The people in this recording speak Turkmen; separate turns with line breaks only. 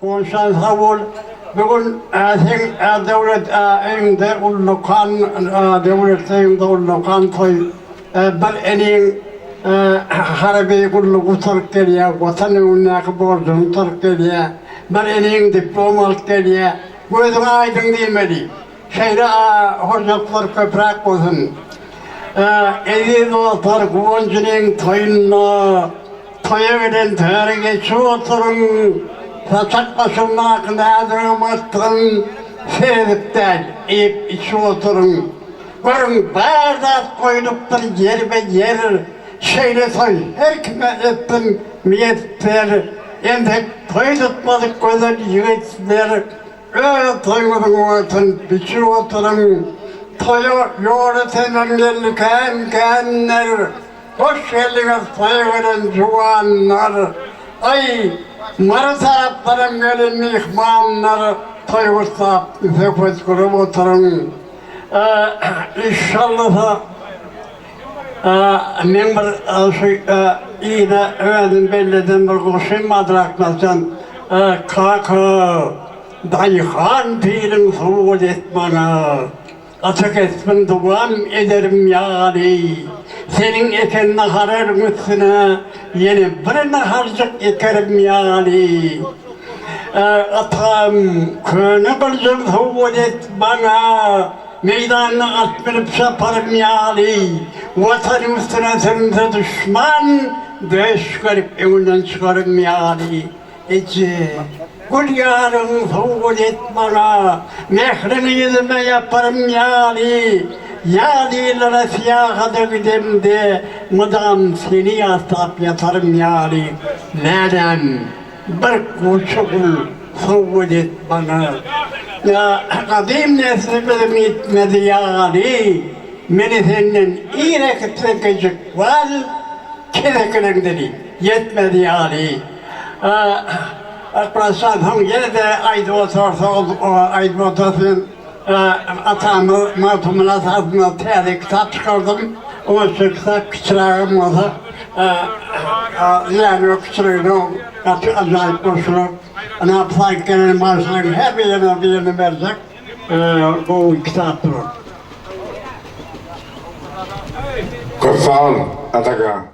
Goňşam sag bol. Bu gün seň döwlet öýüňde ullakan döwletli öýüňde ullakan toý. Bir iniň harby gullugy gutaryp gelýär, Watan öňündäki borjuny gutaryp gelýär. Bir iniň diplom alyp gelýär. Gözüň aýdyň diýmeli. Şeýle hojalyklar köpräk bolsun. Eziz dostlar, Guwanjynyň toýunda Toýa gelen täre geçip oturyň, Saçak başyndaky näz-nygmatdan Seredip däl, iýip-içip oturyň. Görüň, bar zat goýlupdyr ýerbe-ýer, Şeýle toý her kime etsin miýesser. Entek toý tutmadyk gözel ýigitler, Öz toýuňyzyň wagtyn biçip oturyň. Toýa ýol-ötenden geldi kän-känler, Hoş geldiňiz toýa gelen juwanlar. Aý, Mary tarapdanam gelen myhmanlar, Toý gutlap, söhbet gurup oturyň. Işşallasa, meň bir şu yza özüm belleden bir goşgym bardyr Akmazjan. Kaka, daýhan piriň sowgat et maňa. Ata kesbiň dowam ederim ýaly, Seniň eken naharyň üstüne ýene bir naharjyk ekerim ýaly. Atam, köne gylyjyň sowgat et maňa, Meýdanda at münüp çaparym ýaly, Watanyň üstüne sürünse duşman, Döş gerip öňünden çykarym ýaly. Eje, gül ýalyň sowgat et maňa, Mähriňi ýüzüme ýaparym ýaly, Ýaz ýyllara syýahata gidemde, Mydam seni ýatlap ýatarym ýaly, Läläm, bir goça gül sowgat et maňa. Ýa gadym neslimiziň ýitmedi ýaly, Meni senden ir äkitseň kejik wal, Kesekiliň dili ýetmez ýaly. Akmyratjan soň ýene-de aýdyp oturarsyňyz, aýdyp oturasyn. Atamyz Magtymguly adynda täze kitap çykardym. Oňa şu kitap kiçirägem bolsa, zyýany ýok, kiçirägine gaty ajaýyp goşgular. Ynha, bu gelen bagşylaryň her birine birini berjek gowy kitapdyr ol.
Köp sag bol, Ataka.